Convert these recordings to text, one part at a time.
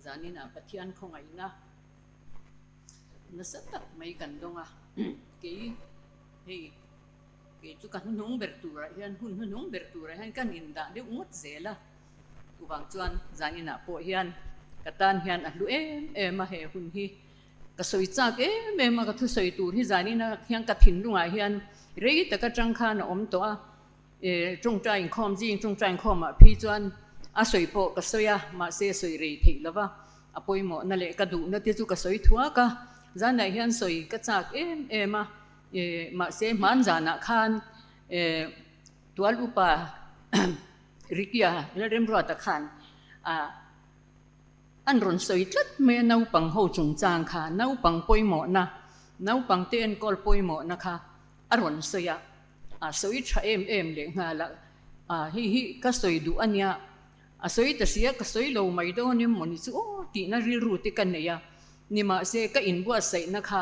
Zaninah Pathian khawngaihna nasa tak mai kan dawng a, kei hei kei chu ka hnuhnung ber turah hian hun hnuhnung ber turah hian kan indah deuh ngawt zel a, chuvang chuan zaninah pawh hian ka tan hian a hlu em em a he hun hi. Ka sawi chak em em a, ka thusawi tur hi zaninah hian ka thinlungah hian rei tak atang khan a awm tawh a. Tawngtai inkhawm zing tawngtai inkhawmah phi chuan a sawi pawh ka sawi a, mahse sawi rei theih lo va, a pawimawhna leh ka duhna te chu ka sawi thuak a, zanah hian sawi ka chak em em a, mahse hman zanah khan tual upa Rikia Lalremruata khan an rawn sawi tlat mai a, naupang ho chungchang kha, naupang pawimawhna, naupang te enkawl pawimawhna kha a rawn sawi a. A sawi tha em em leh nghal a, a hei hi ka sawi duh a nia, a sawi ta sia ka sawi lo mai dawn em mawni chu aw tihna rilru te ka nei a, nimahse ka inbuatsaihna kha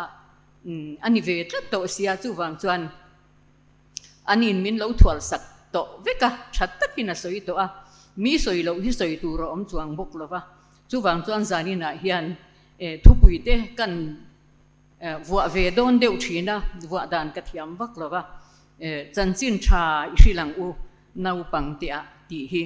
a ni ve tlat tawh sia chuvang chuan anin min lo thual sak tawh vek a, tha takin a sawi tawh a, mi sawi loh hi sawi tur a awm chuang bawk lo va, chuvang chuan zaninah hian thupui te kan Vuah ve dawn deuh thin a, vuah dan ka thiam vak lo va, chanchin tha i hrilh ang u naupang te ah tih hi.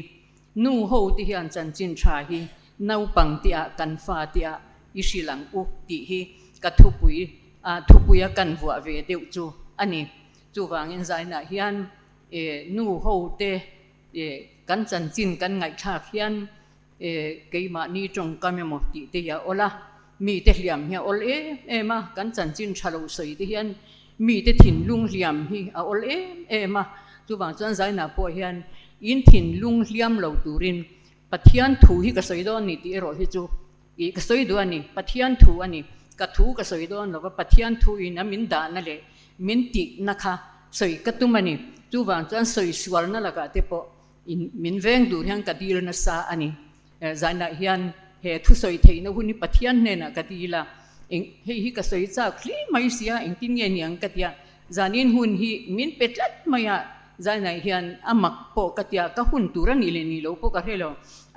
Nu ho te hian chanchin tha hi naupang te ah kan fa te ah i hrilh ang u tih hi ka thupui a thupui a kan vuah ve deuh chu a ni. Chuvangin zainah hian nu ho te kan chanchin kan ngaihthlak hian Keimahni tawngkam emaw tih te hi a awl a, mite hliam hi a awl em em a, kan chanchin tha lo sawi te hian mite thinlung hliam hi a awl em em a, chuvang chuan Zaina pawh hian in thinlung hliam lo turin Pathian thu hi ka sawi dawn ni tih erawh hi chu ih ka sawi duh a ni, Pathian thu a ni, ka thu ka sawi dawn lo va, Pathian thu in a min dahna leh min tihna kha sawi ka tum a ni, chuvang chuan sawi sualna lakah te pawh In min veng tur hian ka dil nasa a ni. Zainah hian he thusawi theihna hun hi Pathian hnenah ka dil a, eng hei hi ka sawi chak hle mai sia, engtin nge niang ka tia, zanin hun hi min pe tlat mai a, zainah hian a mak pawh ka tia, ka hun tur a nih leh nih lo pawh ka hre lo,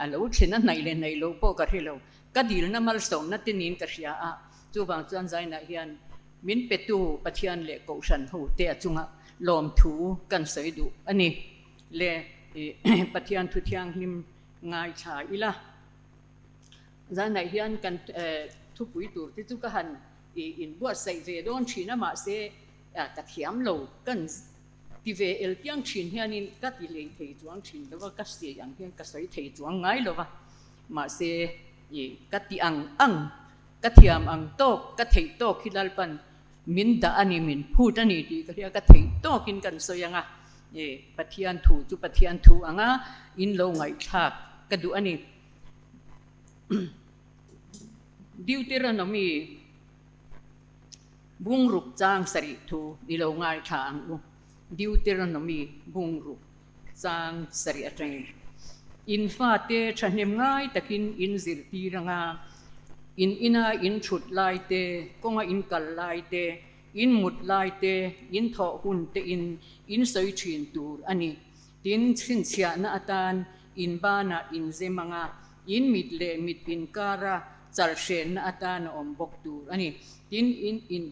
a lo thlen a hnaih leh hnaih lo pawh ka hre lo, ka dilna malsawmna te niin ka hria a, chuvang chuan zainah hian min petu Pathian leh Kohhran ho te a chunga lawmthu kan sawi duh a ni. Le Pathian thu thianghlim ngaithla ila, zanah hian kan thupui tur te chu ka han inbuatsaih ve dawn thin a, mahse ka thiam lo kan ti ve el piang thin hianin ka ti hlei thei chuang thin lo va, ka sawi ang hian ka sawi thei chuang ngai lo va, mahse ka ti ang ang, ka thiam ang tawk, ka theih tawk hi Lalpan Min dah a ni, min phut a ni tih ka hria, ka theih tawkin kan sawi ang a, e Pathian thu chu Pathian thu anga in lo ngaihthlak ka duh a ni. Deuteronomy bungruk chang sarih thu i lo ngaithla ang u. Deuteronomy bungruk chang sarih atangin in fate thahnem ngai takin in zirtir anga, in ina in thut lai te, kawnga in kal lai te, in mut lai te, in thawh hun te in in sawi thin tur a ni. Tin, chhinchhiahna atan in banah in zem anga, in mit leh mit inkara chalhrenna atan a awm bawk tur a ni. Tin, in in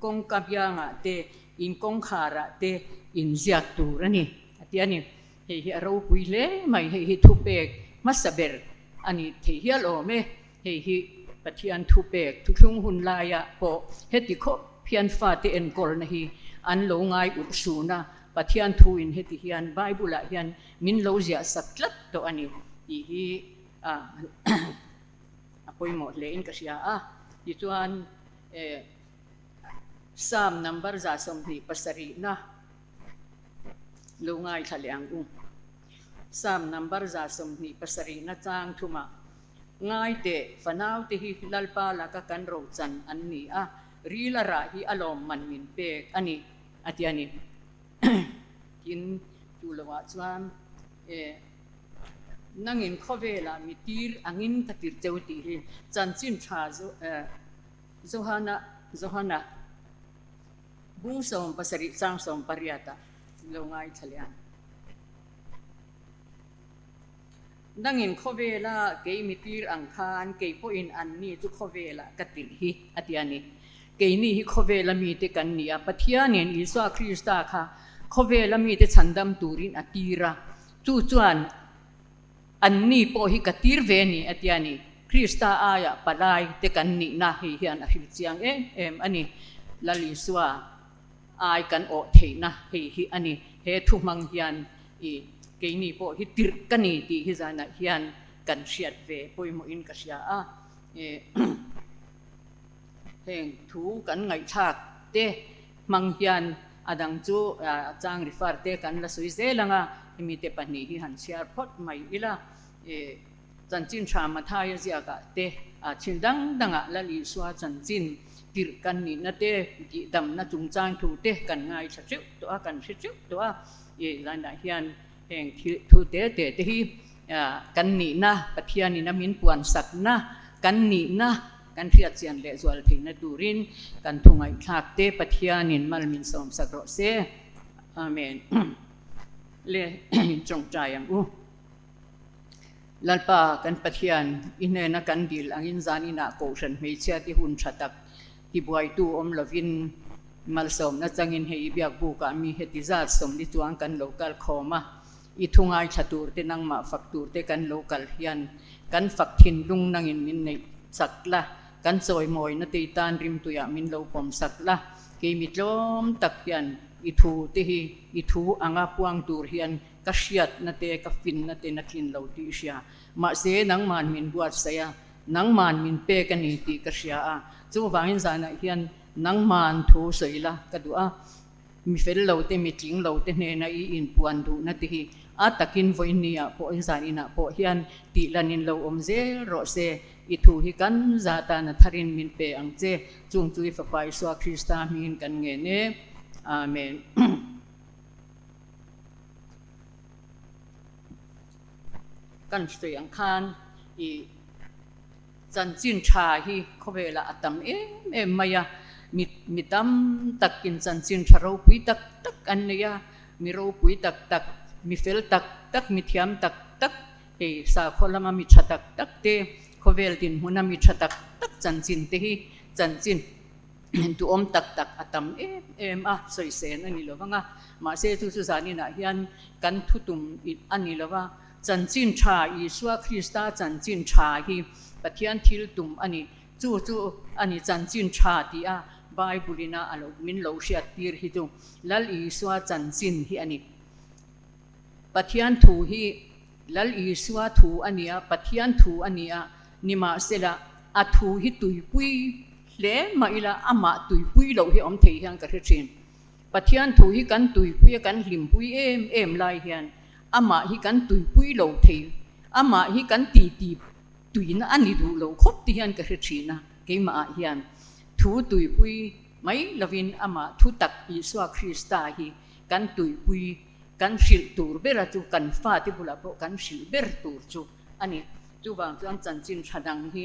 kawngka biangah te, in kawngkharah te in ziak tur a ni, a ti a ni. Hei hi a ropui hle mai, hei hi thupek hmasa ber a ni thei hial awm e. Hei hi Pathian thupek thuthlung hun laiah pawh heti khawp hian fate enkawlna hi an lo ngai urh sun a, Pathian thuin heti hian Bible-ah hian min lo ziah sak tlat tawh a ni tih hi a pawimawh hlein ka hria a. Tichuan, Psalm number 27 na lo ngaithla leh ang u. Psalm number 27 na chang thumah, Ngai teh, fanaute hi Lalpa laka kan rochan an ni a, ril a rah hi a lawmman min pek a ni, a ti a ni. Tin, tu lovah chuan, Nangin khawvelah mi tir angin ka tir cheu tih hi chanchin tha Johana Johana bung 70 chang 18 ah lo ngaithla leh ang. Nangin khawvela kei mi tir ang khan kei pawhin anni chu khawvelah ka tirh hi, a ti a ni. Keini hi khawvela mite kan ni a, Pathianin Isua Krista kha khawvela mite chhandam turin a tir a, chu chuan anni pawh hi ka tir ve ni, a ti a ni. Krista aia palai te kan nihna hei hian a hril chiang em em a ni. Lal Isua ai kan awh theihna hei hi a ni. He thu hmang hian i keini pawh hi tirh ka ni tih hi zanah hian kan hriat ve pawimawhin ka hria a. Heng thu kan ngaihthlak te hmang hian a dang chu chang refer te kan la sawi zel ang a, hemi te pahnih hi han chhiar phawt mai ila. Chanchin tha Mathaia ziakah te, thil dang dangah Lal Isua chanchin tirh kan nihna te, tihdamna chungchang thu te kan ngaithla teuh tawh a, kan hre teuh tawh a. I lainah hian heng thil thu te te te hi kan nihna, Pathianin a min puansakna kan nihna kan hriatchian leh zual theihna turin kan thu ngaihthlak te Pathianin mal min sawmsak rawh se. Amen. Le tawngtai ang u. Lalpa kan Pathian, i hnena kan dil angin zan inah Kohhran hmeichhia te hun tha tak tibuaitu awm lovin malsawmna changin hei i biakbukah mi heti zat sawmli chuang kan lo kal khawm a, i thu ngaithla tur te nangmah fak tur te kan lo kal hian kan fak thinlung nangin min neih chak la, kan chawimawina te i tan rimtuiah min lo pawm sak la, kei mi tlawm tak hian i thu te hi i thu anga puang tur hian Ka hriatna te, ka finna te na tlin lo tih i hria. Mahse, nangman min buatsaih a, nangman min pek a ni tih ka hria a. Chuvangin zanah hian nangman thu sawi la ka duh a. Mi fel lo te, mi tling lo te hnena i inpuan duhna te hi a takin vawiinniah pawh in zan inah pawh hian tih lanin lo awm zel rawh se. I thu hi kan za tan a tharin min pe ang che. Chung chu i Fapa Isua Krista hmingin kan ngen e. Amen. Kan sawi ang khan i chanchin tha hi khawvelah a tam em em mai a, mi mi tam takin chanchin tha ropui tak tak an nei a, mi ropui tak tak, mi fel tak tak, mi thiam tak tak, hei sakhaw lama mi tha tak tak te, khawvel dinhmuna mi tha tak tak chanchin te hi chanchin Duhawm tak tak a tam em em a, sawisên a ni lo vang a. Mahse, chu chu zaninah hian kan thutum a ni lo va. Chanchin tha, Isua Krista chanchin tha hi Pathian thil tum a ni. Chu chu a ni chanchin tha tih a Bible-in a lo min lo hriat tir hi chu Lal Isua chanchin hi a ni. Pathian thu hi Lal Isua thu a ni a, Pathian thu a ni a, nimahsela a thu hi tuipui hle mah ila amah tuipui loh hi awm thei hian ka hre thin. Pathian thu hi kan tuipui a, kan hlimpui em em lai hian amah hi kan tuipui lo thei, amah hi kan titi tuina a ni duh lo khawp ti hian ka hre thin a, keimah ah hian thu tuipui mai lovin amah thu tak Isua Krista hi kan tuipui Kan hrilh tur bera chu kan fate bulah pawh kan hrilh ber tur chu a ni. Chuvang chuan chanchin tha dang hi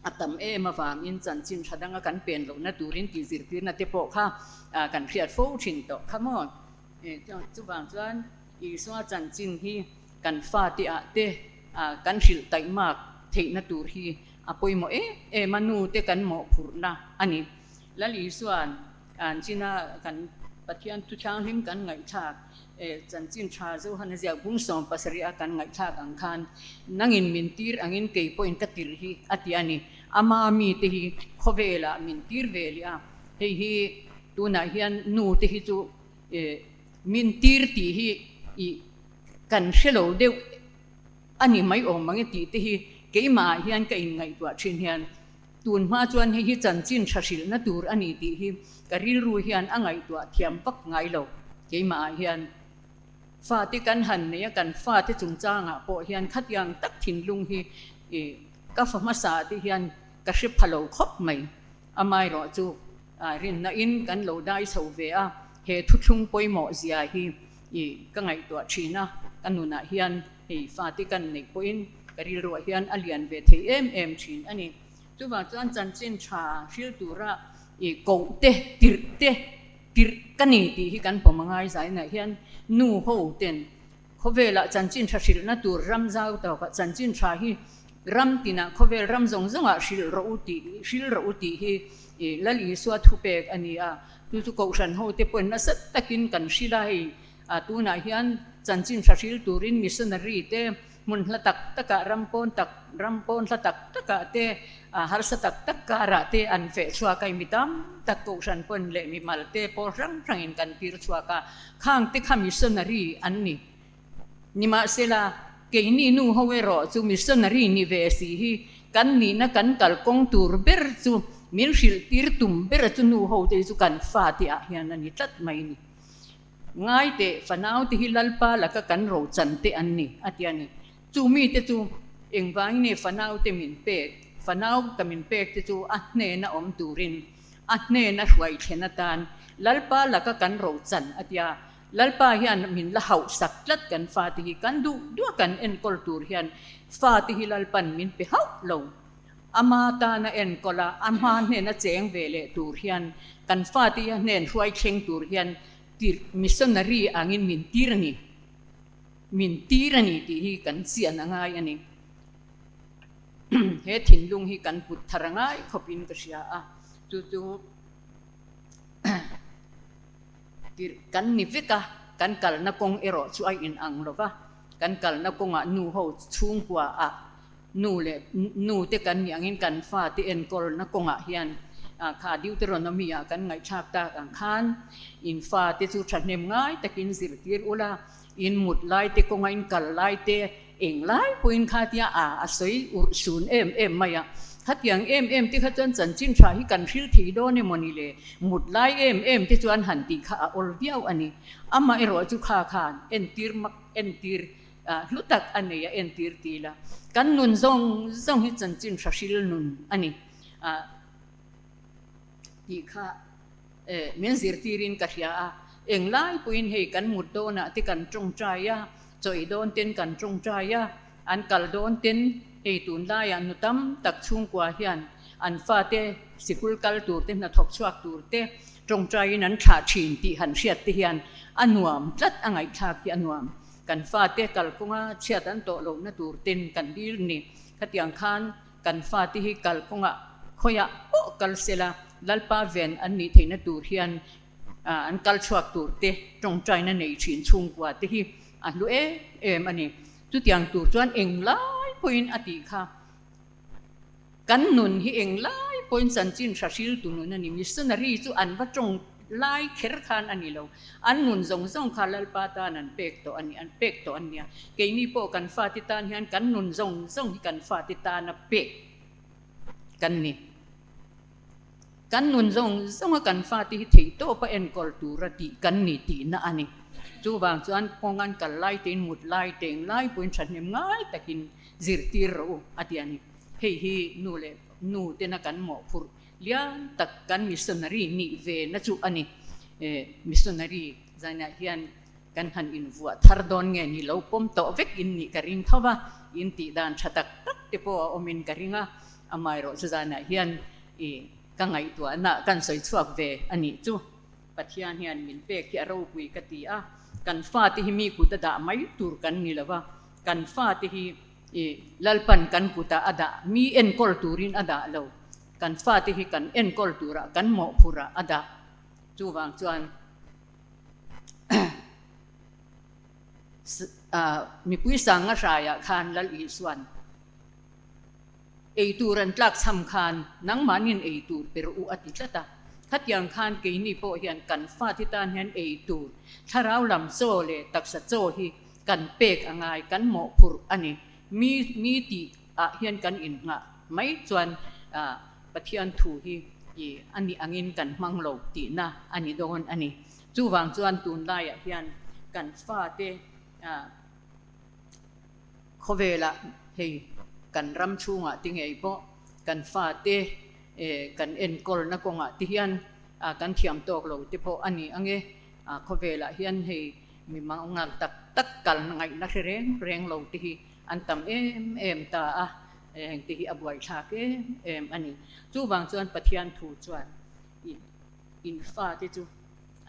a tam em avangin chanchin tha danga kan pen lohna turin tih zirtirna te pawh kha kan hriat fo thin tawh kha maw. Chuvang chuan Isua chanchin hi kan fate ah te kan hrilh taihmak theihna tur hi a pawimawh em em a, nu te kan mawhphurhna a ni. Lal Isua'n An china kan Pathian thu thianghlim kan ngaihthlak e chanchin tha Johana ziak bung 70 a kan ngaihthlak ang khan nangin min tir angin kei pawhin ka tirh hi a ti a ni. Ama mite hi khawvelah min tir ve leh a, hei hi tunah hian nu te hi chu e min tir tih hi i kan hre lo deuh a ni mai awm ang e tih te hi keimah ah hian ka inngaihtuah thin hian Tun hma chuan hei hi chanchin tha hrilhna tur a ni tih hi ka rilru hian a ngaihtuah thiam vak ngai lo. Keimah ah hian fate kan han nei a, kan fate chungchangah pawh hian khatiang tak thinlung hi ka fa hmasa te hian ka hre pha lo khawp mai. Amaherawh chu rinna in kan lo dai chho ve a, he thuthlung pawimawh zia hi ka ngaihtuah thin a, ka nunah hian hei fate kan neih pawhin ka rilruah hian a lian ve thei em em thin a ni. Chuvang chuan chanchin tha hril tura i koh te, tirh te, tirh ka ni tih hi kan pawm a ngai zainah hian nu ho ten. Khawvelah chanchin tha hrilhna tur ram zau tawkah chanchin tha hi ram tinah khawvel ram zawng zawngah hrilh rawh u tih hrilh rawh u tih hi Lal Isua thupek a ni a. Chu chu Kohhran hote pawhin nasa takin kan hrilh a, hei tunah hian chanchin tha hrilh turin missionary te hmun hla tak takah ram pawn tak ram pawn hla tak takah te harsa tak tak karah te an feh chhuak a, mi tam tak Kohhran pawn leh mimal te pawl hrang hrangin kan tir chhuak a, khang te kha missionary an ni. Nimahsela, keini nu ho erawh chu missionary ni ve si hi kan nihna kan kalkawng tur ber chu min hrilh tir tum ber chu nu ho te hi chu kan fa te ah hian a ni tlat mai ni. Ngai teh fanau te hi Lalpa laka kan rochan te an ni a ti a ni. Chu mite chu engvangin nge fanau te min pek? Fanau ka min pek te chu a hnena awm turin a hnena hruai thlen atan Lalpa laka kan rochan a ti a. Lalpa hian min la hauh sak tlat kan fate hi kan duh duh a kan enkawl tur hian fate hi Lalpan min pe hauh lo. Ama tana enkawl a, a hma hnena cheng ve leh tur hian kan fate hi a hnen hruai thleng tur hian tir missionary angin min tir a ni. Min tir a ni tih hi kan chian a ngai a ni. He thinlung hi kan put thar a ngai khawpin ka hria a, chu chu Tirh kan ni vek a, kan kalna kawng erawh chu a inang lo va, kan kalna kawngah nu ho chhungkua ah nu leh nu te kan nih angin kan fate enkawlna kawngah hian kha Deuteronomy ah kan ngaihthlak tak ang khan in fate chu thahnem ngai takin zirtir ula, in mut lai te kawnga in kal lai te Eng lai pawhin kha tia a a sawi urh sun em em mai a. Khatiang em em te kha chuan chanchin tha hi kan hril thei dawn emaw ni le? Mut lai em em te chuan han tih kha a awl viau a ni. Amah erawh chu kha khan entir mak entir hlu tak a nei a entir ti la. Kan nun zawng zawng hi chanchin tha hril nun a ni tih kha min zirtirin ka hria a. Eng lai pawhin hei kan mut dawnah te kan tawngtai a. Chawi dawn ten kan tawngtai a, an kal dawn ten hei tunlaiah nu tam tak chhungkua hian an fate sikul kal tur te hnathawk chhuak tur te tawngtaiin an thlah thin tih han hriat te hian a nuam tlat a ngaihthlak hi a nuam. Kan fate kalkawnga chhiat an tawh lohna tur ten kan dil ni. Khatiang khan kan fate hi kalkawngah khawiah pawh kal sela Lalpa ven an nih theihna tur hian an kal chhuak tur te tawngtaina nei thin chhungkua te hi a hlu em em a ni. Chutiang tur chuan eng lai pawhin a tih kha kan nun hi eng lai pawhin chanchin hra hriltu nun a ni. Missionary chu an va tawng lai kher khan a ni lo. An nun zawng zawng kha Lalpa tan an pek tawh a ni, an pek tawh a nia. Keini pawh kan fate tan hian kan nun zawng zawng hi kan fate tana pek kan ni. Kan nun zawng zawnga kan fate hi theihtawpa enkawl tura tih kan ni tihna a ni. Chuvang chuan kawng an kal lai tein mut lai teng lai pawhin thahnem ngai takin zirtir rawh u a ti a ni. Hei hi nu leh nu tena kan mawhphurh lian tak kan missionary nih ve na chu a ni. Missionary zainah hian kan han invuah thar dawn nge ni lo pawm tawh vek in nih ka ring tho va, in tih dan tha tak tak te pawh a awmin ka ring a. Amaherawh chu zanah hian i ka ngaihtuahna kan sawi chhuak ve a nih chu. Pathian hian min pek hi a ropui ka ti a, kan fate hi mi kut a dah mai tur kan ni lo va, kan fate hi i Lalpan kan kutah a dah, mi enkawl turin a dah lo, kan fate hi kan enkawl turah kan mawhphurah a dah. Chuvang chuan mipui sanga hraiah khan Lal Isuan, Ei tur an tlak chham khan nangmahnin ei tur per u a ti tlat a. Khatiang khan keini pawh hian kan fate tan hian ei tur, thlarau lam chaw leh taksa chaw hi kan pek a ngai, kan mawhphurh a ni. Mi mi tih ah hian kan innghah mai chuan Pathian thu hi a nih angin kan hmang lo tihna a ni dawn a ni. Chuvang chuan tunlaiah hian kan fate Khawvelah hei kan ram chhungah te ngei pawh kan fate kan enkawlna kawngah te hian kan thiam tawk lo te pawh a ni ang e. Khawvelah hian hei mi mangang tak tak kal ngaihna hre reng reng lo te hi an tam em em ta a, heng te hi a buaithlak em em a ni. Chuvang chuan Pathian thu chuan in fate chu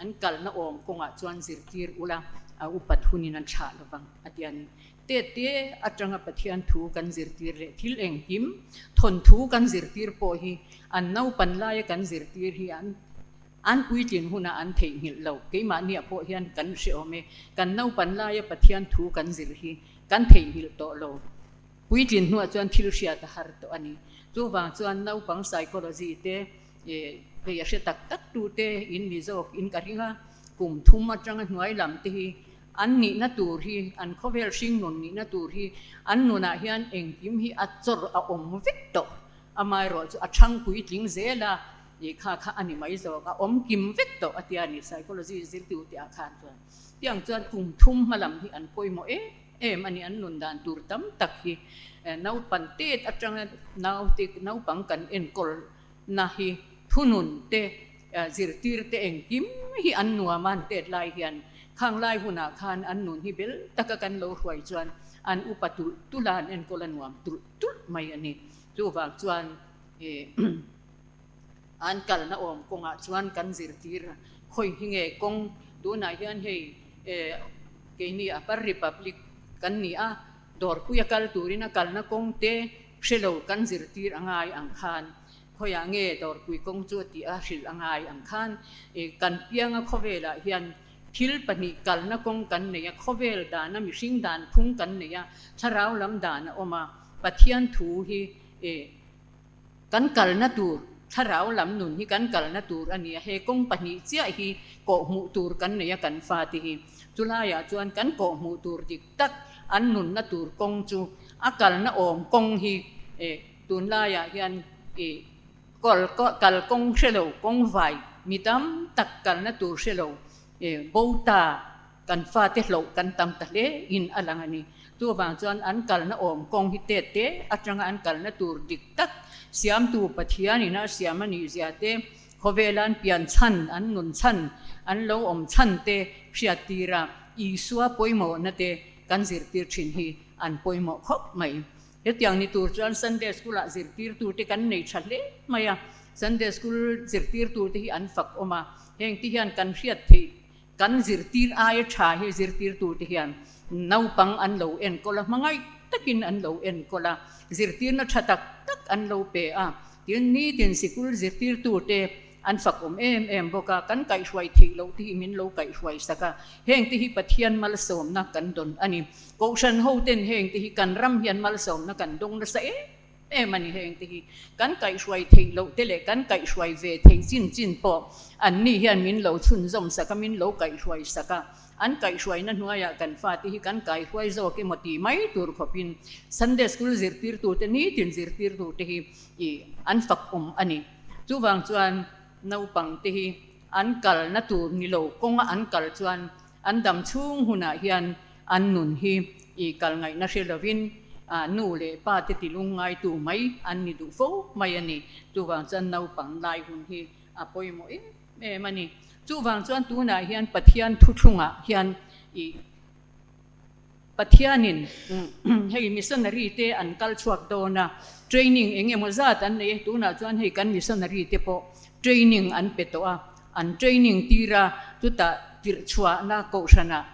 an kalna awm kawngah chuan zirtir ula. a upat hunin an thlah lovang a ti a ni. Tete atanga Pathian thu kan zirtir leh thil engkim thawnthu kan zirtir pawh hi an naupan laia kan zirtir hi an an puitlin hunah an theihnghilh lo. Keimahniah pawh hian kan hre awm e, kan naupan laia Pathian thu kan zir hi kan theihnghilh tawh lo. Puitlin hnuah chuan thil hriat a har tawh a ni. Chuvang chuan naupang psychology te hei a hre tak tak tute in ni zawk in ka ring a, kum thum atanga hnuai lam te hi an nihna tur hi, an khawvel hring nun nihna tur hi an nunah hian engkim hi a chawr a awm vek tawh. Amaherawh chu a thang puitling zel a, ih kha kha a ni mai zawk, a awm kim vek tawh a tia ni psychology zirtirtu ah khan chuan. Tiang chuan kum thum hma lam hi an pawimawh em em a ni, an nun dan tur tam tak hi naupan tet atanga naute naupang kan enkawl na hi thunun te zirtir te engkim hi an nuam a an tet lai hian khang lai hunah khan an nun hi bel taka kan lo hruai chuan an upa tulh tulh a an enkawl a nuam tulh tulh mai a ni. Chuvang chuan an kalna awm kawngah chuan kan zirtir khawi hi nge kawng tunah hian hei keini Upper Republic kan ni a, dawrpuia kal turin a kalna kawng te hre lo kan zirtir a ngai ang khan khawiah nge dawrpui kawng chu a tih a hrilh a ngai ang khan kan pianga khawvelah hian thil pahnih kalna kawng kan nei a, khawvel dana mihring dan phung kan nei a, thlarau lam dan a awm a. Pathian thu hi kan kalna tur, thlarau lam nun hi kan kalna tur a ni a, he kawng pahnih chiah hi kawhhmuh tur kan nei a kan fate hi. Chulaiah chuan kan kawhhmuh tur dik tak an nunna tur kawng chu a kalna awm kawng hi tunlaiah hian kal kawng hre lo, kawng vai mi tam tak kalna tur hre lo bo ta. Kan fate hloh kan tam ta hle in a lang a ni. Chuvang chuan an kalna awm kawng hi tet te atanga an kalna tur dik tak siamtu Pathian ina a siam a nih zia te, khawvela an pian chhan, an nun chhan, an lo awm chhan te hriat tira Isua pawimawhna te kan zirtir thin hi an pawimawh khawp mai. Hetiang ni tur chuan Sunday School ah zirtirtu te kan nei tha hle mai a, Sunday School zirtirtu te hi an fak awm a, heng te hian kan hriat theih Kan zirtir aia tha hi zirtirtute hian naupang an lo enkawl a, hmangaih takin an lo enkawl a, zirtirna tha tak tak an lo pe a, tin nitin sikul zirtirtute an fakawm em em bawk a, kan kaihhruai theih loh te hi min lo kaihhruai sak a, hengte hi Pathian malsawmna kan dawn a ni. Kohhran hoten hengte hi kan ram hian malsawmna kan dawng nasa em em a ni. Heng te hi kan kaihhruai theih loh te leh kan kaihhruai ve theih chin chin pawh an ni hian min lo chhunzawm sak a, min lo kaihhruai sak a, an kaihhruaina hnuaiah kan fate hi kan kaihruai zawk emaw tih mai tur khawpin Sunday School zirtirtute nitin zirtirtute hi ih an fakawm a ni. Chuvang chuan naupang te hi an kalna tur ni lo kawnga an kal chuan An dam chhung hunah hian an nun hi i kal ngaihna hre lovin nu leh pa te tilung ngaitu mai an ni duh fo mai a ni. Chuvang chuan naupang lai hun hi a pawimawh em em a ni. Chuvang chuan tunah hian Pathian thuthlungah hian i Pathianin hei missionary te an kal chhuak dawn a, training eng emaw zat an nei a, tunah chuan hei kan missionary te pawh training an pe tawh a, an training tir a, chutah tirh chhuahna kohhranah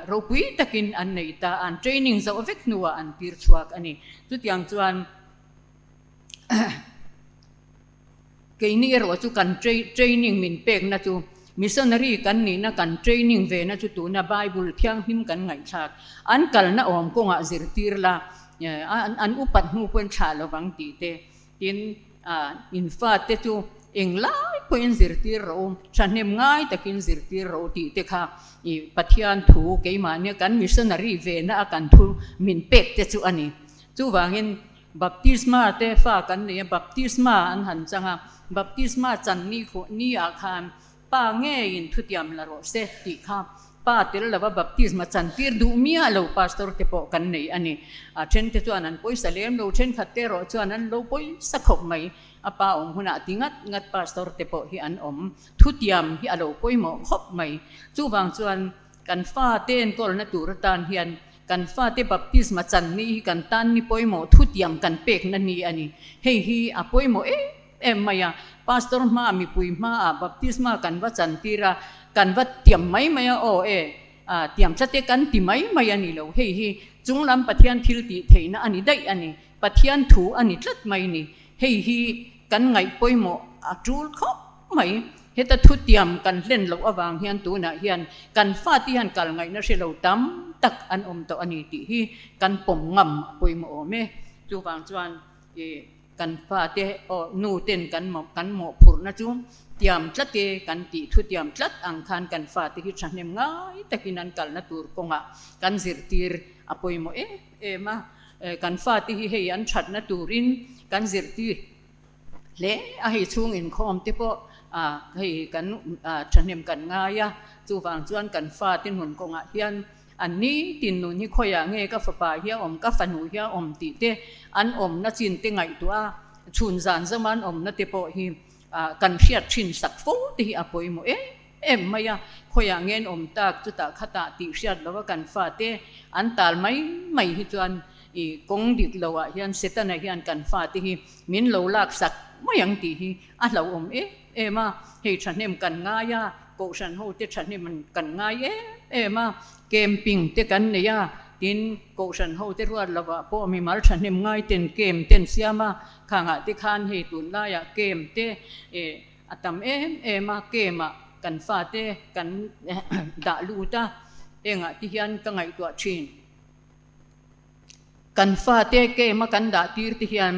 ropui takin an nei ta, an training zawh vek hnuah an tir chhuak a ni. Chutiang chuan Keini erawh chu kan training min pekna chu missionary kan nihna kan training vena chu tuna Bible thianghlim kan ngaihthlak an kalna awm kawngah zirtir la an upat hnu pawhin thlah lovang tih te tin in fate chu englai pawhin zirtir rawh u thahnem ngai takin zirtir rawh u tih te kha Pathian thu keimahnia kan missionary vena a kan thu min pek te chu a ni. Chuvangin Baptisma te fa kan nei a, baptisma an han chang a, baptisma chan ni khuh ni ah khan pa ngeiin thutiam la rawh se tih kha pa tel lova baptisma chan tir duh miah lo pastor te pawh kan nei a ni. A then te chuan an pawisa lem lo, thenkhat te erawh chuan an lo pawisa khawp mai. A pa awm hunah ti ngat ngat pastor te pawh hi an awm. Thutiam hi a lo pawimawh khawp mai. Chuvang chuan kan fa te enkawlna tur atan hian Kan fate baptisma chan ni hi kan tan ni pawimawh thutiam kan pekna ni a ni. Hei hi a pawimawh em em mai a, Pastor hma, mipui hmaah baptisma kan va chan tir a, kan va tiam mai mai a, aw e, Tiam tlat e kan ti mai mai a ni lo. Hei hi chunglam Pathian thil tih theihna a ni daih a ni. Pathian thu a ni tlat mai ni. Hei hi kan ngaih pawimawh a tul khawp mai. Heta thu tiam kan hlen loh avang hian tunah hian kan fate hian kal ngaihna hre lo tam tak an awm tawh a ni tih hi kan pawm ngam a pawimawh awm e. Chuvang chuan i kan fate aw nu ten kan kan mawhphurhna chu tiam tlat e kan tih thu tiam tlat ang khan kan fate hi thahnem ngai takin an kalna tur kawngah kan zirtir a pawimawh em em a. Kan fate hi hei an thatna turin kan zirtir hle a, hei chhung inkhawm te pawh hei kan thahnem kan ngai a, chuvang chuan kan fate nun kawngah hian an nitin nun hi khawiah nge ka fapa hi a awm, ka fanu hi a awm tih te an awmna chin te ngaihtuah a, chhun zan zama an awmna te pawh hi kan hriat thin sak fo te hi a pawimawh em em mai a, khawiah nge an awm tak chutah khatah tih hriat lova kan fate an tal mai mai hi chuan I kawng dik lo ah hian Setana hian kan fate hi min lo lak sak mai ang tih hi a hlauhawm em em a, hei thahnem kan ngai a, kohhran ho te thahnem kan ngai em em a, camping te kan nei a, tin kohhran ho te ruat lo ah pawh mimal thahnem ngai ten camp ten siam a, khang ah te khan hei tunlai ah camp te a tam em em a, camp ah kan fate kan dah lut a, heng ah te hian ka ngaihtuah thin. Kan fate game a kan dah tir te hian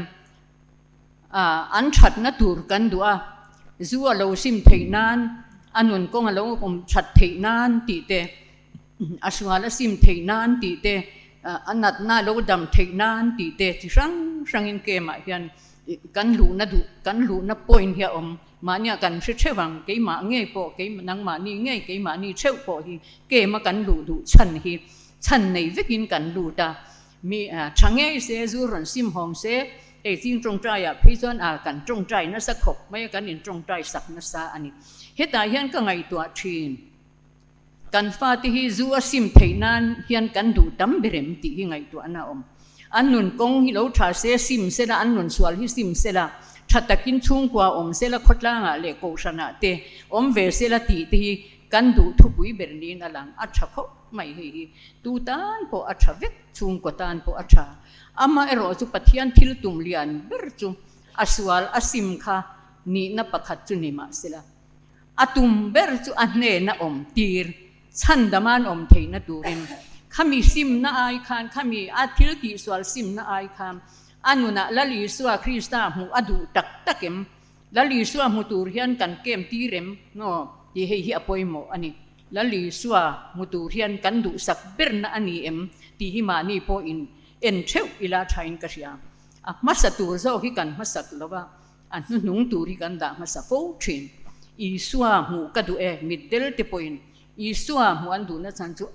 an thatna tur kan duh a, zu a lo sim theih nan, a nun kawng a lo awm that theih nan tih te, a sual a sim theih nan tih te, a natna a lo dam theih nan tih te chi hrang hrangin game ah hian kan luhna duh, kan luhna point hi a awm. Mahnia kan hre theuh ang, keimah ngei pawh, nangmahni ngei keimahni theuh pawh hi game a kan luh duh chhan hi chhan nei vekin kan lut a, mi tha ngei se, zu rawn sim hawng se, hei ching tawngtaiah phei chuan a kan tawngtai nasa khawp mai a, kan intawngtai sak nasa a ni. Hetah hian ka ngaihtuah thin, kan fate hi zu a sim theih nan hian kan duh tam ber em tih hi ngaihtuahna a awm. An nun kawng hi lo tha se, sim sela, an nun sual hi sim sela, tha takin chhungkua awm sela, khawtlangah leh kohhranah te awm ve sela tih te hi kan duh thupui ber niin a lang, a tha khawp. Mai hei hi tu tan pawh a tha vek, chhungkaw tan pawh a tha. Amaherawh chu Pathian thil tum lian ber chu a sual a sim kha nihna pakhat chu ni mahsela, a tum ber chu a hnena awm tir, chhandama'n awm theihna turin khami simna ai khan, khami a thil tihsual simna ai khan a nunah Lal Isua Krista hmuh a duh tak tak em? Lal Isua hmu tur hian kan kem tir em? Aw, tih hei hi a pawimawh a ni. Lal Isua hmu tur hian kan duhsak berna a ni em? Tih hi mahni pawhin en theuh ila thain ka hria. A hmasa tur zawk hi kan hmasak lo va, a hnuhnung tur hi kan dah hmasa fo thin. Isua hmuh ka duh e, mitdel te pawhin Isua hmuh an duhna chhan chu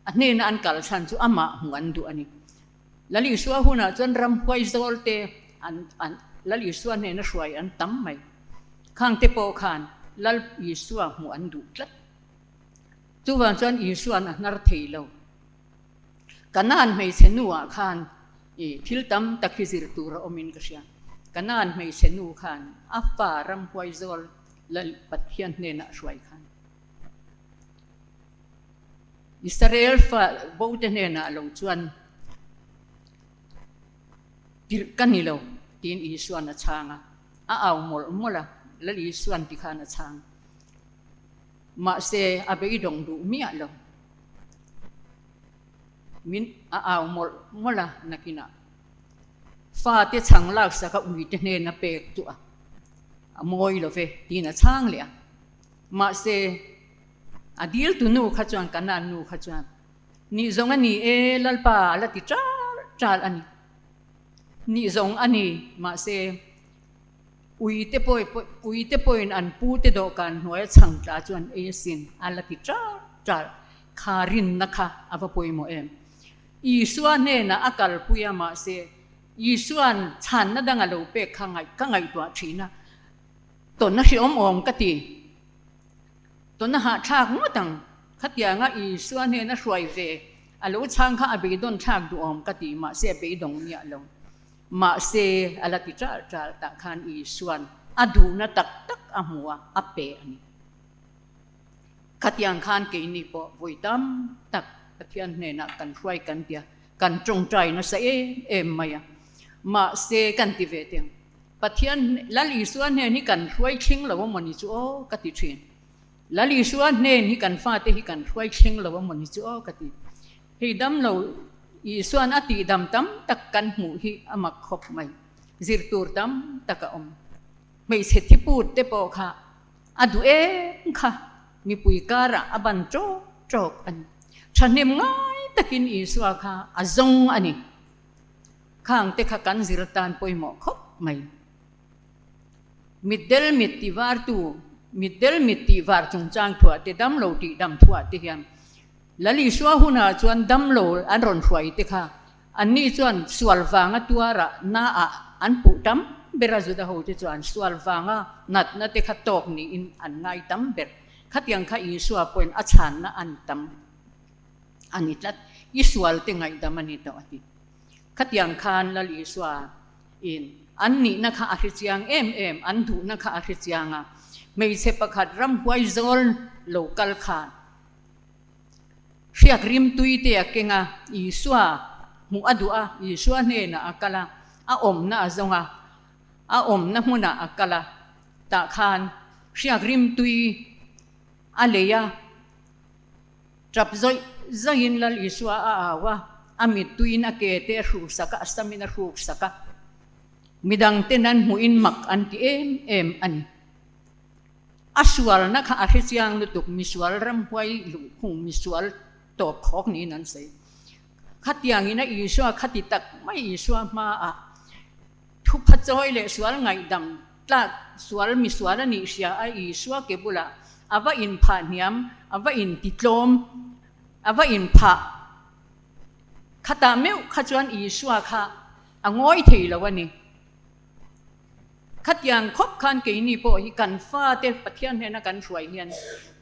a hnena an kal chhan chu amah hmuh an duh a ni. Lal Isua hunah chuan ramhuai zawl te an an Lal Isua hnena hruai an tam mai. Khang te pawh khan Lal Isua hmuh an duh tlat. Chuvang chuan Isua'n a hnar thei lo. Kanaan hmeichhe nuah khan i thil tam tak hi zir tur a awmin ka hria. Kanaan hmeichhe nu khan a fa ramhuai zawl Lal Pathian hnenah a hruai khan. Israel fa bote hnenah lo chuan tirh ka ni lo tiin Isuan a chhang a, a au mawlh mawlh a, Lal Isuan ti khan a chhang. Mahse a beidawng duh miah lo. Min a au mawlh mawlh a, nakinah fate chhang laksak a uite hnena pek chu a mawi lo ve tiin a chhang leh a. Mahse, a diltu nu kha chuan, Kanaan nu kha chuan, Nih zawng a ni e, Lalpa a la ti chal chal a ni. Nih zawng a ni, mahse, uite pawh, uite pawhin an pute dawhkan hnuaia chhang tla chu an ei asin, a la ti chal chal. Kha rinna kha a va pawimawh em? Isua hnenah a kalpui a, mahse, Isua'n chhanna dang a lo pek kha ka ngaihtuah thin a. Tawn a hriawm awm ka ti. Tawn a hahthlak ngawt ang. Khatianga Isua hnena hruai ve a lo chhang kha a beidawn thlak duhawm ka ti, mahse a beidawng miah lo. Mahse a la ti ṭal ṭal tah khan Isua'n a duhna tak tak a hmu a, a pe a ni. Khatiang khan keini pawh vawi tam tak Pathian hnenah kan hruai kan tia, kan tawngtai nasa em em mai a. Mahse kan ti ve teng, Pathian Lal Isua hnen hi kan hruai thleng lo a mawni chu aw ka ti thin. Lal Isua hnen hi kan fate hi kan hruai thleng lo a mawni chu aw ka ti. Hei damlo Isua'n a tihdam tam tak kan hmuh hi a mak khawp mai. Zir tur tam tak a awm. Hmeichhe thiput te pawh kha a duh em kha mipui karah a ban tawk tawk a ni. Thahnem ngai takin Isua kha a zawng a ni. Khang te kha kan zir tan pawimawh khawp mai. Mitdel mit ti vartu, mitdel mit tih var chungchang thuah te, damlo tih dam thuah te hian Lal Isua hunah chuan damlo an rawn hruai te kha anni chuan sual vanga tuarah naah an puh tam ber a, Juda hote chuan sual vanga natna te kha tawk niin an ngai tam ber. Khatiang kha Isua pawhin a chhanna an tam a ni tlat, I sual te ngaihdam a ni tawh a ti. Khatiang khan Lal Isua in an nihna kha a hre chiang em em, an duhna kha a hre chiang a, hmeichhe pakhat ramhuai zawl lo kal khan Hriak rimtui te a keng a, Isua hmuh a duh a, Isua hnenah a kal a, a awmna a zawng a, a awmna hmunah a kal a, tah khan hriak rimtui a lei a, tap zawih zawihin Lal Isua a au a, a mittuiin a ke te a hruksak a, a samin a hruksak a, midangten an hmuhin mak an ti em em a ni. A sualna kha a hre chiang lutuk, misual ramhuai luhkhung, misual tawp khawk niin an sawi. Khatiangin a Isua khati tak mai Isua hmaah thupha chawi leh sual ngaihdam tlak sual misual a nih hria a Isua ke bulah a va inphah hniam, a va intitlawm, a va inphah. Khatah meuh kha chuan Isua kha a ngawi thei lo a ni. Khatiang khawp khan keini pawh hi kan fate Pathian hnena kan hruai hian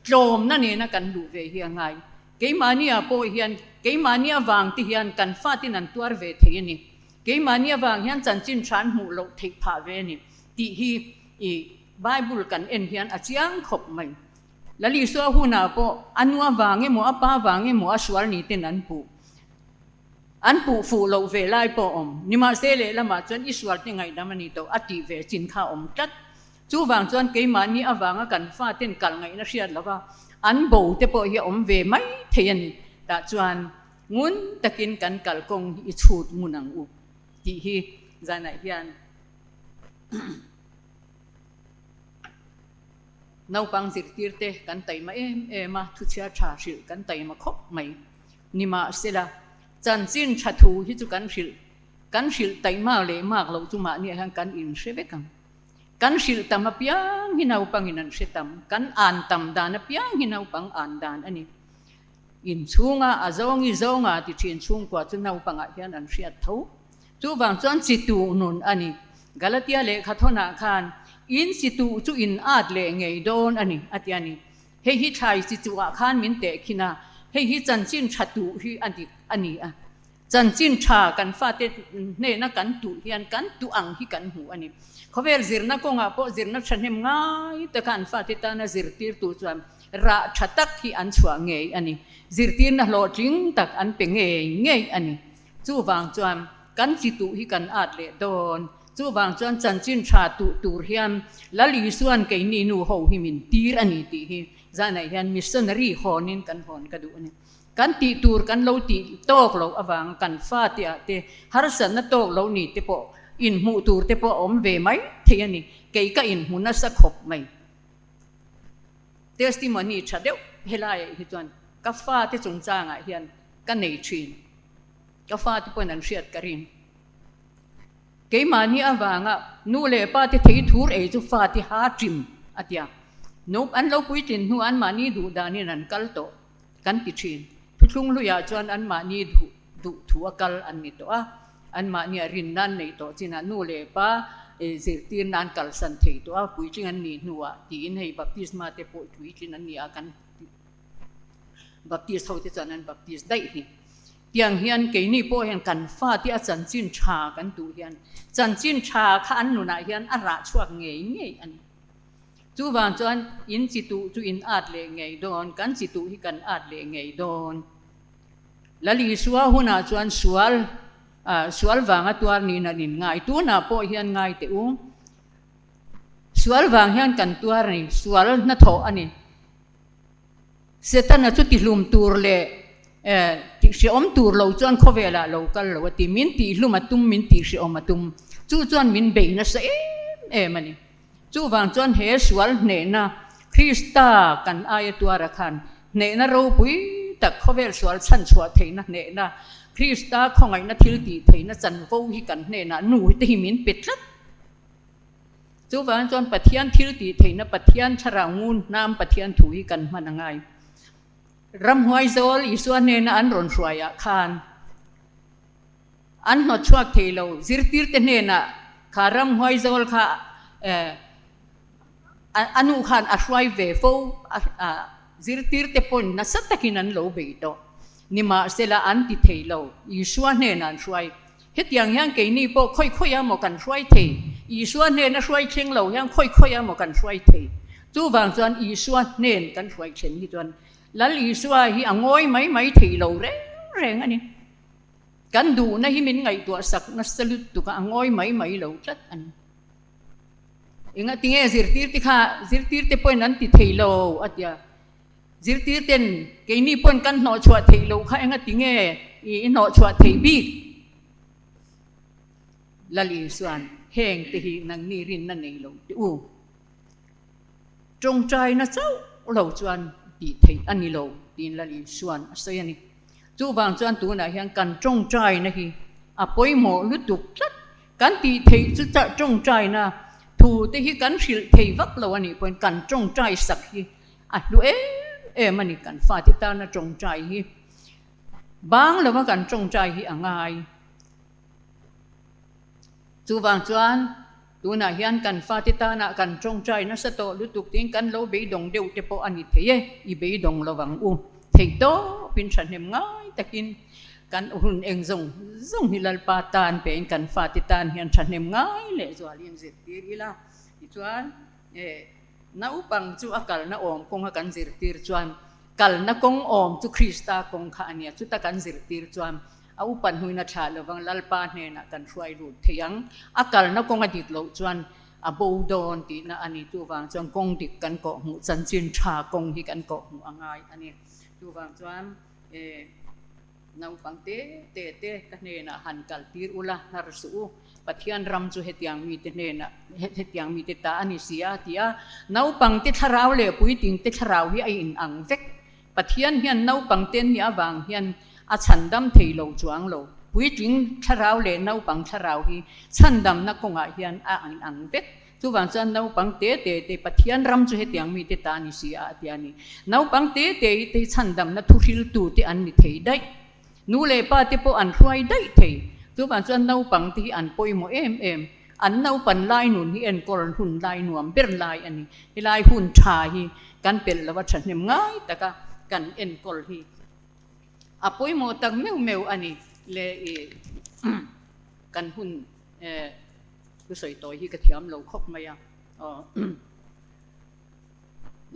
tlawmna nena kan luh ve hi a ngai. Keimahnia pawh hian, keimahni avang te hian kan fatin an tuar ve thei a ni. Keimahni avang hian chanchin tha an hmuh loh theih phah ve a ni tih hi i Bible kan en hian a chiang khawp mai. Lal Isua hunah pawh a nu avang emaw a pa avang emaw a sual ni ten an puh. An puh fuh loh ve lai pawh awm. Nimahse lehlamah chuan i sualte ngaihdam a ni tawh a tih ve chin kha a awm tlat. Chuvang chuan keimahni avanga kan faten kal ngaihna hriat lova an bo te pawh hi a awm ve mai thei a ni. Tah chuan ngun takin kan kalkawng hi i chhut ngun ang u tih hi zanah hian naupang zirtirte kan taima em em a, thuchhia tha hrilh kan taima khawp mai. Nimahsela, chanchin tha thu hi chu kan hrilh, kan hrilh taih mak leh mak loh chu mahniah hian kan inhre vek ang. Kan hrilh tam apiang hi naupangin an hre tam, kan an tam dan apiang hi naupang an dan a ni. Inchhunga a zawngi zawnga ti thin chhungkua chu naupangah hian an hriat tho. Chuvang chuan chi tuh nun a ni. Galatia lehkha thawnah khan, In chi tuh chu in at leh ngei dawn a ni, a ti a ni. Hei hi thlai chi chuhah khan min teh khin a, hei hi chanchin tha tuh hi a dik a ni a. Chanchin tha kan fate hnena kan tuh hian kan tuh ang hi kan hmu a ni. Khawvel zirna kawngah pawh zirna thahnem ngai taka an fate tana zirtirtu chuan rah tha tak hi an chhuah ngei a ni. Zirtirna hlawhtling tak an pe ngei ngei a ni. Chuvang chuan kan chi tuh hi kan at leh dawn. Chuvang chuan chanchin tha tuh tur hian Lal Isua'n keini nu ho hi min tir a ni tih hi zanah hian missionary hawnin kan hawn ka duh a ni. Kan tih tur kan lo tih tawk loh avang kan fate ah te harsatna tawk lo ni te pawh inhmuh tur te pawh a awm ve mai thei a ni. Kei ka inhmu nasa khawp mai. Testimony tha deuh helaiah hi chuan ka fate chungchangah hian ka nei thin. Ka fate pawhin an hriat ka ring. Keimahni avanga nu leh pa te thei thur ei chu fate ha ṭim a tia. Nu an lo puitlin hnu anmahni duh danin an kal tawh kan ti ṭhin. Thuthlung hluiah chuan anmahni duh duh thu a kal an ni tawh a. Anmahni a rin nan nei tawh chinah nu leh pa zirtir nan kalsan thei tawh a, puitling an nih hnuah tiin hei baptisma te pawh puitlin an ni a kan Baptist hote chuan an baptist daih hi. Tiang hian keini pawh hian kan fate a chanchin tha kan duh hian chanchin tha kha an nunah hian a rah chhuak ngei ngei a ni. Chuvang chuan in chi tuh chu in at leh ngei dawn, kan chi tuh hi kan at leh ngei dawn. Lal Isua hunah chuan sual sual vanga tuar niin an inngai. Tunah pawh hian ngai teh u. Sual vang hian kan tuar a ni, sual hnathawh a ni. Setana chu tihlum tur leh tihhrehawm tur lo chuan khawvelah lo kal lo a ti. Min tihlum a tum, min tihhrehawm a tum. Chu chuan min beih nasa em em a ni. Chuvang chuan he sual hnehna Krista kan aia tuara khan hnehna ropui tak khawvel sual chhanchhuah theihna hnehna Krista khawngaihna thil tih theihna chanvo hi kan hnenah nu te hi min pe tlat. Chuvang chuan Pathian thil tih theihna Pathian thlarau ngun hnam Pathian thu hi kan hman a ngai. Ramhuai zawl Isua hnena an rawn hruaiah khan An hnawt chhuak thei lo. Zirtirte hnenah kha ramhuai zawl kha a nu khan a hruai ve fo a, zirtirte pawn nasa takin an lo bei tawh. Nimahsela an ti thei lo. Isua hnenah an hruai. Hetiang hian keini pawh khawi khawi a maw kan hruai thei? Isua hnena hruai thleng lo hian khawi khawi a maw kan hruai thei? Chuvang chuan Isua hnen kan hruai thlen hi chuan Lal Isua hi a ngawi mai mai thei lo reng reng a ni. Kan duhna hi min ngaihtuah sak nasa lutuk a, a ngawi mai mai lo tlat a ni. Enga tinge zirtirte kha zirtirte pawhin an ti thei lo a tia, zirtirten keini pawhin kan hnawhchhuah theih loh kha enga tinge i hnawhchhuah theih bik? Lal Isuan heng te hi nangni rinna nei lo teh u. Tawngtaina chauh lo chuan tih theih a ni lo tiin Lal Isuan a sawi a ni. Chuvang chuan tunah hian kan tawngtaina hi a pawimawh lutuk tlat. Kan tih theih chu tawngtaina thu te hi kan hrilh thei vak lo a nih pawhin kan tawngtai sak hi a hlu em em a ni. Kan fate tana tawngtai hi bang lova kan tawngtai hi a ngai. Chuvang chuan tunah hian kan fate tana kan tawngtai nasa tawh lutuk tiin kan lo beidawng deuh te pawh a ni thei e, i beidawng lo ang u. Theih tawpin thahnem ngai takin kan hun eng zawng zawng hi Lalpa tan pein kan fate tan hian thahnem ngai leh zualin zirtir ila. Tichuan naupang chu a kalna awm kawnga kan zirtir chuan kalna kawng awm chu Krista kawng kha a nia, chuta kan zirtir chuan A upat hnuin a thlah lovang, Lalpa hnenah kan hruai lut thei ang. A kalna kawng a dik loh chuan a bo dawn tihna a ni. Chuvang chuan kawng dik kan kawh hmuh, chanchin tha kawng hi kan kawh hmuh a ngai a ni. Chuvang chuan naupang te te te ka hnenah han kal tir ula, hnar suh u. Pathian ram chu hetiang mite hnenah, hetiang mite ta a ni si a, ti a. Naupang te thlarau leh puitling te thlarau hi a inang vek. Pathian hian naupang te nih avang hian a chhandam thei lo chuang lo. Puitling thlarau leh naupang thlarau hi chhandamna kawngah hian a inang vek. Chuvang chuan naupang te te te Pathian ram chu hetiang mite ta ni si a a ti a ni. Naupang te te hi te hi chhandamna thuhriltu te an ni thei daih. Nu leh pa te pawh an hruai daih thei. Chuvang chuan naupang te hi an pawimawh em em. An naupan lai nun hi enkawl hun lai nuam ber lai a ni. Helai hun tha hi kan pelh lova thahnem ngai taka kan enkawl hi a pawimawh tak meuh meuh a ni le i kan hun thusawi tawi hi ka thiam lo khawp mai a.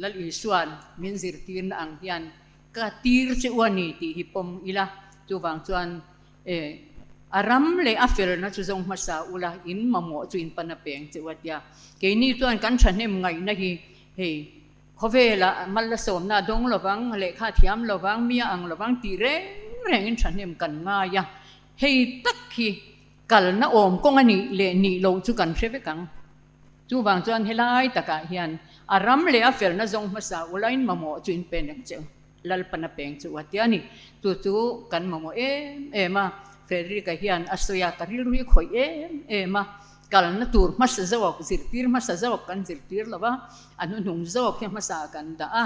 Lal Isuan min zirtirna ang hian ka tir che u a ni tih hi pawm ila, chuvang chuan a ram leh a felna chu zawng hmasa ula in mamawh chu in pan a peng che u a tia. Keini chuan kan thahnem ngaihna hi hei khawvelah mal la sawmna a dawng lovang, lehkha a thiam lovang, mi a ang lovang tih reng rengin thahnem kan ngai a, hei tak hi kalna awm kawng a nih leh nih loh chu kan hre vek ang. Chuvang chuan helai takah hian a ram leh a felna zawng hmasa ulain mamawh chu in pen ang che u, Lalpan a peng che u a ti a ni. Chu chu kan mamawh em em a, Frederick-a hian a sawi a, ka rilru hi khawih em em a, kalna tur hmasa zawk, zirtir hmasa zawk kan zirtir lo va, a hnuhnung zawk hi hmasa kan dah a,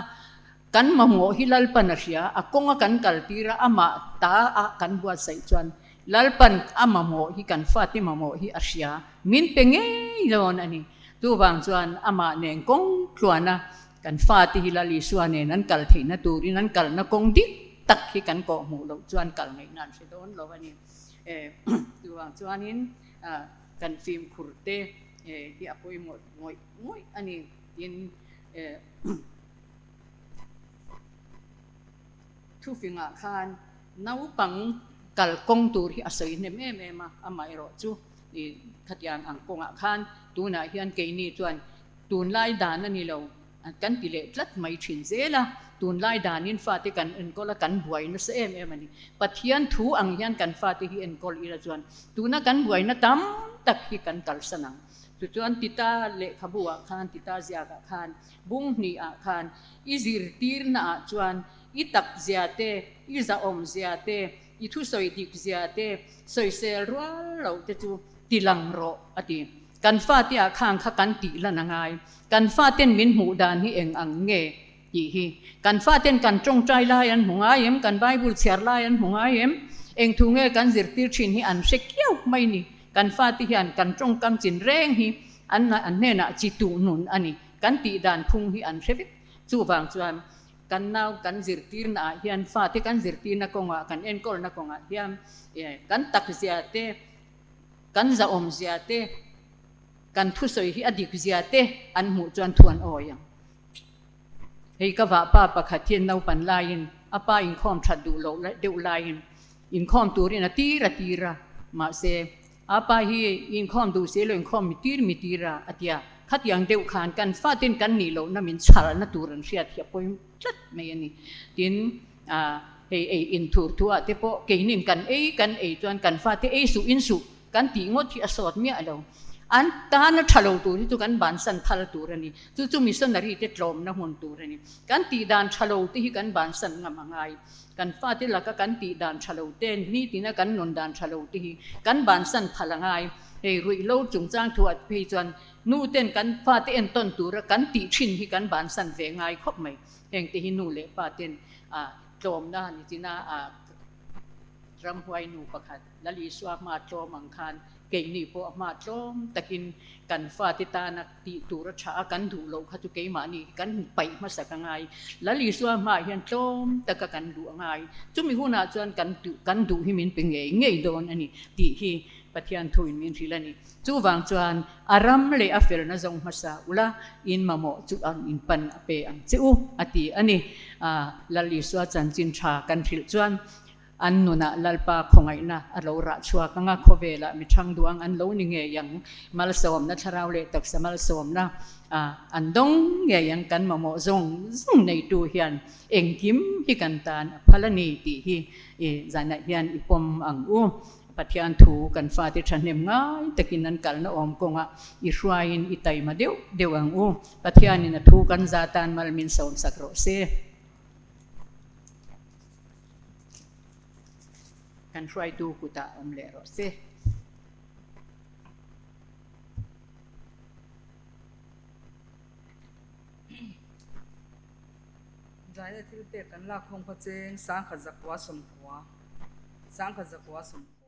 kan mamawh hi Lalpan a hria, a kawnga kan kaltir a, amah ta a kan buatsaih chuan Lalpan a mamawh hi kan fate mamawh hi a hria, min pe ngei dawn a ni. Chuvang chuan amah nen kawng tluana kan fate hi Lal Isua nen an kal theihna turin an kalna kawng dik tak hi kan kawh hmuh loh chuan kal ngaihna an hre dawn lo a ni. Chuvang chuanin kan fimkhur te hi a pawimawh ngawih ngawih a ni. Tin, thufingah khan naupang kalkawng tur hi a sawi hnem em em a, amaherawh chu khatiang ang kawngah khan tunah hian keini chuan tunlai dan a ni lo kan ti leh tlat mai thin zel a, tunlai danin fate kan enkawl a, kan buai nasa em em a ni. Pathian thu ang hian kan fate hi enkawl ila chuan tuna kan buaina tam tak hi kan kalsan ang. Tichuan Tita lehkhabu ah khan, Tita ziak ah khan, bung hnih ah khan i zirtirna ah chuan i tak zia te, i zahawm zia te, i thusawi dik zia te, sawisel rual loh te chu ti lang rawh a ti. Kan fate ah khan kha kan tih lan a ngai. Kan faten min hmuh dan hi eng ang nge tih hi. Kan faten kan tawngtai lai an hmu ngai em? Kan Bible chhiar lai an hmu ngai em? Eng thu nge kan zirtir thin hi an hre kiau mai ni. Kan fate hian kan tawngkam chin reng hi an an hnenah chi tuh nun a ni. Kan tih dan phung hi an hre vek. Chuvang chuan kan nau kan zirtirna ah hian fate kan zirtirna kawngah kan enkawlna kawngah hian kan takzia te, kan zahawmzia te, kan thusawi hi a dikzia te an hmuh chuan thu an awi ang. Hei ka vahpa pakhat hian naupan laiin a pa inkhawm that duh loh deuh laiin inkhawm turin a tir a tir a, mahse a pa hi inkhawm duh si lo inkhawm mi tir mi tir a a tia. Khatiang deuh khan kan fatin kan nih lohna min chhalna tur an hriat hi a pawi tlat mai a ni. Tin, hei ei inthur thu ah te pawh keinin kan ei kan ei chuan kan fate ei suh in suh kan tih ngawt hi a sawt miah lo. An tana tha lo tur hi chu kan bansan phal tur a ni. Chu chu missionary te tlawmna hmun tur a ni. Kan tih dan tha lo te hi kan bansan ngam a ngai. Kan fate laka kan tih dan tha lo te, nitina kan nun dan tha lo te hi kan bansan phal a ngai. Hei ruihhlo chungchang thu ah phei chuan nu ten kan fate entawn tura kan tih thin hi kan bansan ve ngai khawp mai. Heng te hi nu leh pa ten tlawmna nichina ramhuai nu pakhat Lal Isua hma tlawm ang khan keini pawh a hma tlawm takin kan fate tana tih tur a tha a, kan duh loh kha chu keimahni hi kan paih hmasak a ngai. Lal Isua hmaah hian tlawm taka kan duh a ngai. Chumi hunah chuan kan kan duh hi min pe ngei ngei dawn a ni tih hi Pathian thuin min hrilh a ni. Chuvang chuan a ram leh a felna zawng hmasa ula in mamawh chu ang in pan a pe ang che u a ti a ni. Lal Isua chanchin tha kan hrilh chuan An nunah Lalpa khawngaihna a lo rah chhuak ang a, khawvelah mi thang duang an lo ni ngei ang. Malsawmna thlarau leh taksa malsawmna an dawng ngei ang. Kan mamawh zawng zawng neitu hian engkim hi kan tan a phal a ni tih hi i zanah hian i pawm ang u. Pathian thu kan fate thahnem ngai takin an kalna awm kawngah i hruaiin i taima deuh deuh ang u. Pathianin a thu kan za tan mal min sawmsak rawh se. Kan hruaitu kutah awm leh rawh se. Zaina thil pek kan lak khawng kha cheng sangkhat zakua sawmkua, sangkhat zakua sawmkua.